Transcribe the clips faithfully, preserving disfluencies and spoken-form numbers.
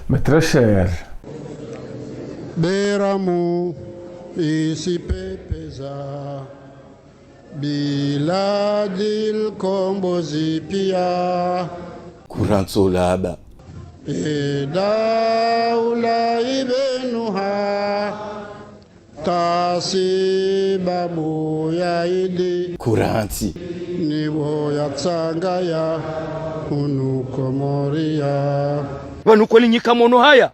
Mes très chers. Beramu isipepeza, biladil kombozi pia. Kurantsi laba. E daula ibenuha, tasibabu ya idi. Kurantsi. Nibo ya tsanga ya unu Komoria. Pvanu kweli nyika mono haya.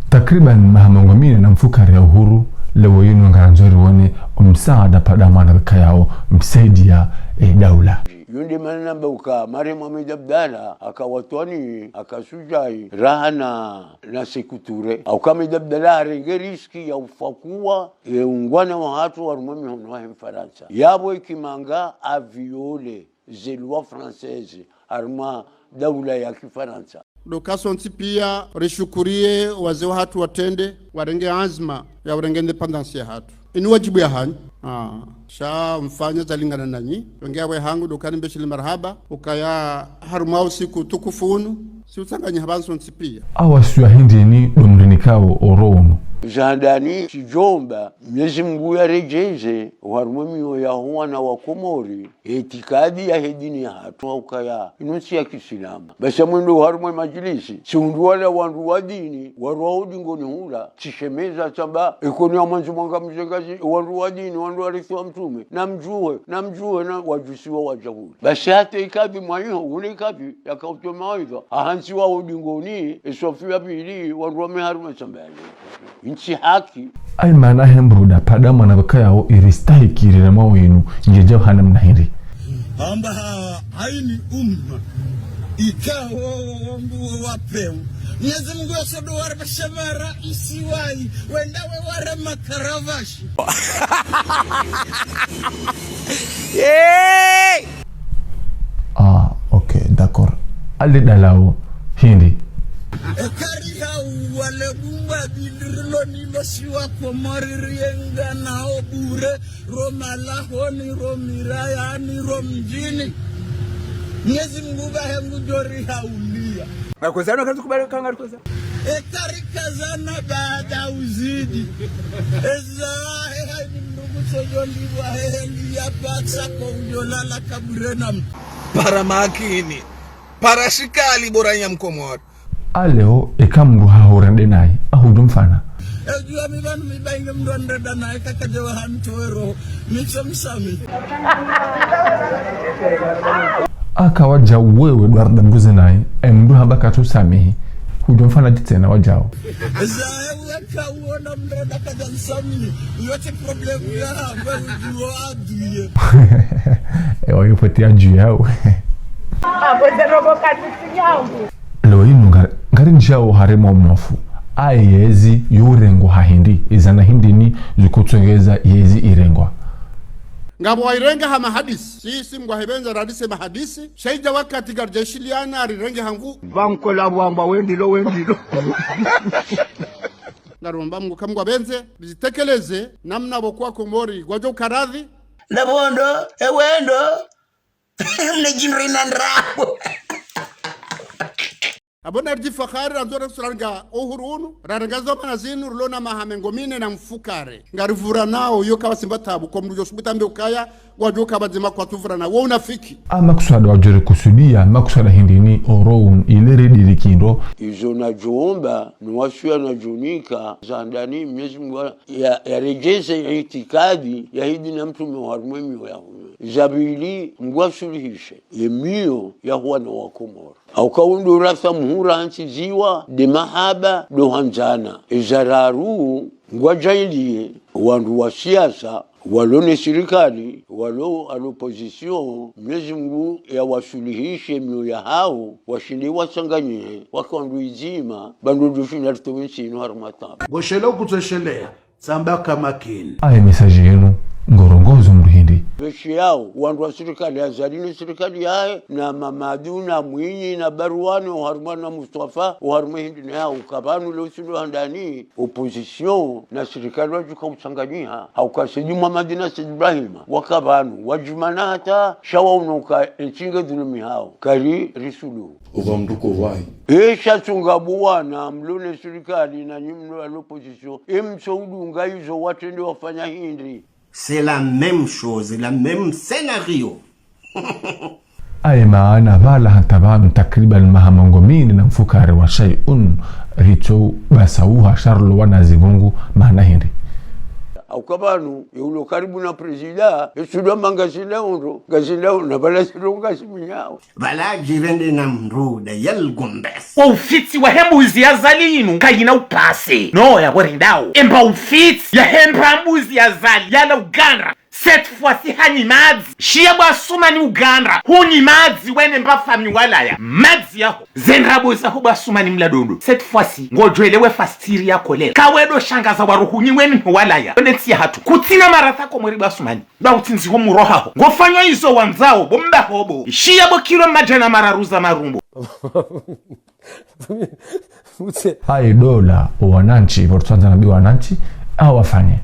Takriban maha mengo mine na mfukare ya uhuru, leo yinu ngarandzo riwone omsaada pvadzima na pvwakayao msaidia e daula. Yo nde mana namba uka marehemu Ahmed Abdallah, aka watwani, aka sujai, raha na, na Sekou Touré. Au ka Ahmed Abdallah harenge riski ya ufakuwa, e ungwana wahatru harumwa mihono yahe Mfarantsa. Yapvo ikimanga aviole ze lois françaises harumwa daula ya Kifarantsa. Ndo uka sontsi pia rishukurie wazee wahatru watrende, warenge anzma ya urenge indépendance yahatru. Inu wajibu yahanyu. Ah, sha mfanya zalingana nanyi. Wenge awe hangu ndo uka nimbeshile marahaba, ukaya harumwa usiku tukufu unu, si utsanganyiha pvanu sontsi pia. Awasiwa hindrini ndo mrinikao oro unu. Za handani, tsidjomba Mnyezi Mungu yaredjeze oharumwa miyo yaho wana wa Komori, itikadi yahe dini yahatru, ha ukaya inu ntsi ya Kiislamu. Basi mwendo oharumwa majilisi, tsihundru wala wandru wa dini, warwao dingoni hula, tsishemeza tsamba, ikoni ya mwandzo mwangamzengazi, wandru wa dini, wandru warithi wa mtrume, namdjuhe, namdjuhe, na wadjusiwa wadja hula. Basi hata ikapvi mwaiho, ule ikapvi, yaka utowa mawaidha, ahantsi wao dingoni, eswafu ya pvili, wandru wame harumwa tsamba yale. Intsi haki. Ayi mana hembuda pvadzima na pvwakayao iristahiki rire mwa wenu, ngedjao hana mna hindri. Amba ha aini umma. Ikao wo, wo, wo, wo wapeu. Mnyezi Mungu yasodo ware bashamara isiwai. Wenda we ware makaravashi. Hey! Ah, ok, d'accord. Ale dalao, hindri. Ekari hau wale bumba bidirilo nilo siwa Komori rienga nao bure, ro malahoni, ro mirayani, ro mdjini. Mnyezi Mungu bahe ngudjo rihaulia. Ngakozano kazi kubale kanga rikoza. Ekari kazana baada uzidi. Eza heha ni mndugu sojo ndibwa hehe ni ya patsa ko ujo lala kabure na mtu. Para makini. Para shikali bora ya Mkomori. Aleo eka mndru hahurende nayi, ahudjo mfana. Ejua mi pvanu mi bainge mndru andrenda nayi kaka djewa hantowe roho. Mitso msami. Aka wadja wewe dwarda mbuze nayi, e mndru hamba katsu samihi. Hudjo mfana djitsena wadjao. Eza ewe kauona mndru anda kadja msamihi. Yote problemu ya hamba ujuo aduye. Ewa yo poti ya dju yao. Abo ze robo katsi sinyangu. Leo inu nga-, ngari ndjao harumwa mnofu. Ayi yezi yo urengwa ha hindri, izana hindri ni zikotsongeza yezi irengwa. Ngapvo wairenga ha mahadisi. Sisi mngwahepvendza radise mahadisi. Sha idja wakati ngaridjashiliana arirenge ha nvu. Pvankola wamba wendilo, wendilo. Ngaromba Mungu kamngwapvendze, rizitekeleze, namna pvoko wa Komori, ngwadjo ukaradhi. Labondo, ewendo, mne djindri na ndrabo. Abo naridjifahari randzo rasularanga uhuru unu, rarenga zo mana zinu rilo na maha mengo mine na mfukare. Ngarivuranao, iyo kawasimba tabu, kwa mndru djo subutu ambe ukaya, wadjo uka pvadzima kwatsuvurana, wo unafiki. A makuswada wadjo rikusudia, makuswada hindri ni oro unu, ile rediri kindro. Izo nadjomba, no wasiya nadjonika, za handani, Mnyezi Mungu ya, yaredjeze itikadi, yahe dini ya mtrume oharumwa emiyo yaho. Za pvili, Mungu yasuluhishe emiyo yaho wana wa Komori. Hauka undru rasa muhura hantsiziwa, nde mahaba, ndo handzana. Eza raru, ngwadjaaliye, wandru wa siasa, walo ne sirikali, walo à l'opposition, Mnyezi Mungu yawasuluhishe emiyo yahao, washinde watsanganyihe, wake wandru idzima, ba ndo djoshinda ritowe ntsi inu harumwa tabu. Ngoshelewo kutsoshelea, tsamba ka makini. Aye message yinu, Ngorongozo mdru hindri. Pveshiyao, wandru wa sirikali ya Azali ne sirikali yahe, na Mamadu, na Mwinyi, na Barwane, oharumwa na Mustafa, oharumwa hindri ne hao, kapvanu leo sindo handani, opposition, na sirikali wadjuka utsanganyiha, hauka Said Mohamed na Said Ibrahim, waka pvanu, wadjumana hata, sha waono uka entsi nge dhulumihao, kari risulu. Ova mdru ko wayi. Esha tsunga buwana, mlo ne sirikali, na nyi mlo à l'opposition, emtso udunga izo watrende wafanya hindri. C'est la même chose, la même scénario. Aye maana pvala hata pvanu takriban maha mengo mine na mfukare wa shay'un, ritso basauha sha rilo wana zivungu maana hindri. Hauka pvanu, yeulo karibu na prezida, esudwa manga zinda ondro, ngazinda ondro, na pvala zilo ngaziminyao. Pvala djirende na mdru da yel gombes. Kwa ufitsi wahe mbuzi ya Azali inu, kayina upase. No, ya bore ndao. Emba ufitsi, yahe mba mbuzi ya Azali, yala ugandra. Cette fois-ci, hanyi madzi. Shiya bwa Sumani ugandra. Hunyi madzi wene mba fami walaya. Madzi yaho. Zendrabo zaho bwa Sumani mladondo. Cette fois-ci, ngodjwelewe fasiri ya kolera. Kawedo shangaza waruhunyi wene walaya. One ntsi yahatru. Kutsina maradha ko mweri bwa Sumani. Ba utsinzi ho muro haho. Ngofanywa izo wandzao, bo mba hobo. Shiya bo kilo madjana mararu za marumbo. Utse. Ayi dola, wanantsi, pvo ritsandza na bi wanantsi, awa wafanye.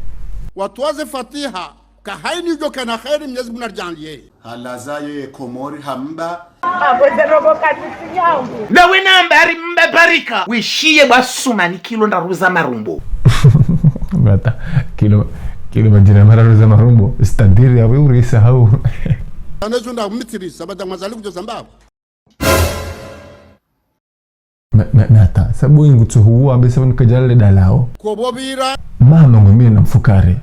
Watwaze Fatiha, ka hayini udjo kana kheri Mnyezi Mungu naridjaanliye. Halaza ye Komori hamba. Abo ze robo katitsi nyangu. Na wena mbari mba barika. Wishiye bwa Sumani kilo ndraru za marumbo. Bata, kilo, kilo madjana mararu za marumbo, c'est-à-dire ya wewe urisa hau. Ane zunda kumitirisa, bada mwazali kudjo zamba. Mais, mais, mais attends, sabu ingutso huwa, be sabu nkajale dalao. Kobobira. Maha mengo mine na mfukare.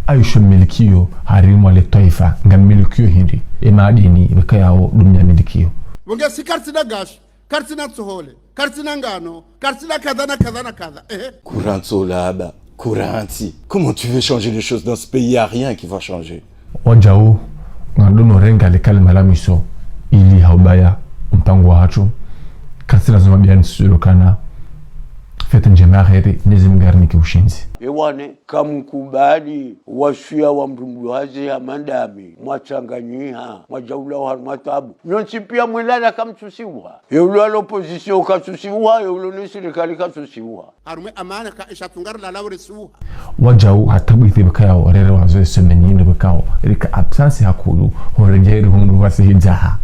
Aisho milikiyo, harimwa le twaifa, nga milikiyo hindri. E madini, beka yao, dumia milikiyo. Wonge si kartsina gashi, kartsina tsohole, kartsina ngano, kartsina kadha na kadha na kadha. Ehe. Kurantso laba, kurantsi. Comment tu veux changer les choses dans ce pays ? Y a rien qui va changer. Wadjau, ngadono renga le kalima la mwiso, ili haubaya, mpango wahatru, kartsina zoma biani sulu kana, fête ndjema ya heri, Mnyezi Mungu arinike ushindzi. Ewane, kamkubali, waswiya wa mdru mdru hazi ya mandami, mwatsanganyiha, mwadjaula oharumwa tabu. Nyontsi piya mwelala kamtsusiwa. Yeulo à l'opposition katsusiwa, yeulo ne sirikali katsusiwa. Harumwa amana ka isha tsunga rilala ure suha. Wadjau hata bwitsi beka yao, rere wazo e semaine yinu beka yao, rika absence hakulu, horedjeri hundru wasi hidzaha.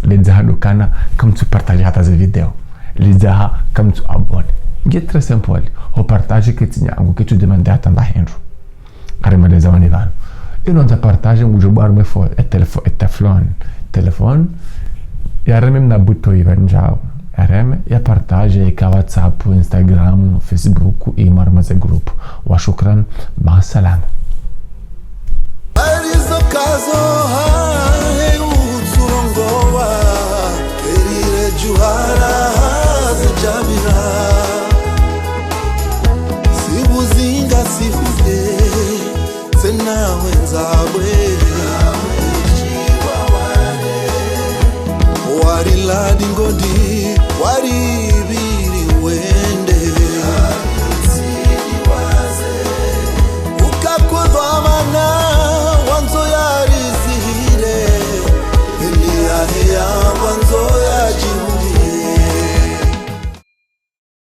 Ledzaha ndo kana, kamtsu partage hata ze video. Ledzaha, kamtsu abonné. Nge très simple. Ho partage ketsi nyangu, ketsu demande hata mba hindru. Kare maleza wani pvanu. Ino ndza partage ngudjo bwa harumwa fo, e telefo-, e teflon. Telefon. Yareme mna buto ipvandjao. Yareme, ya partage, ika WhatsApp, Instagram, Facebook, imo harumwa ze groupe. Wa shukran, ma salama. Arizo kazo hahe utsurongowa, erire djuhara haze djamira. Sibuzinga sibuze, tsena wendza bwe. Warila dingodi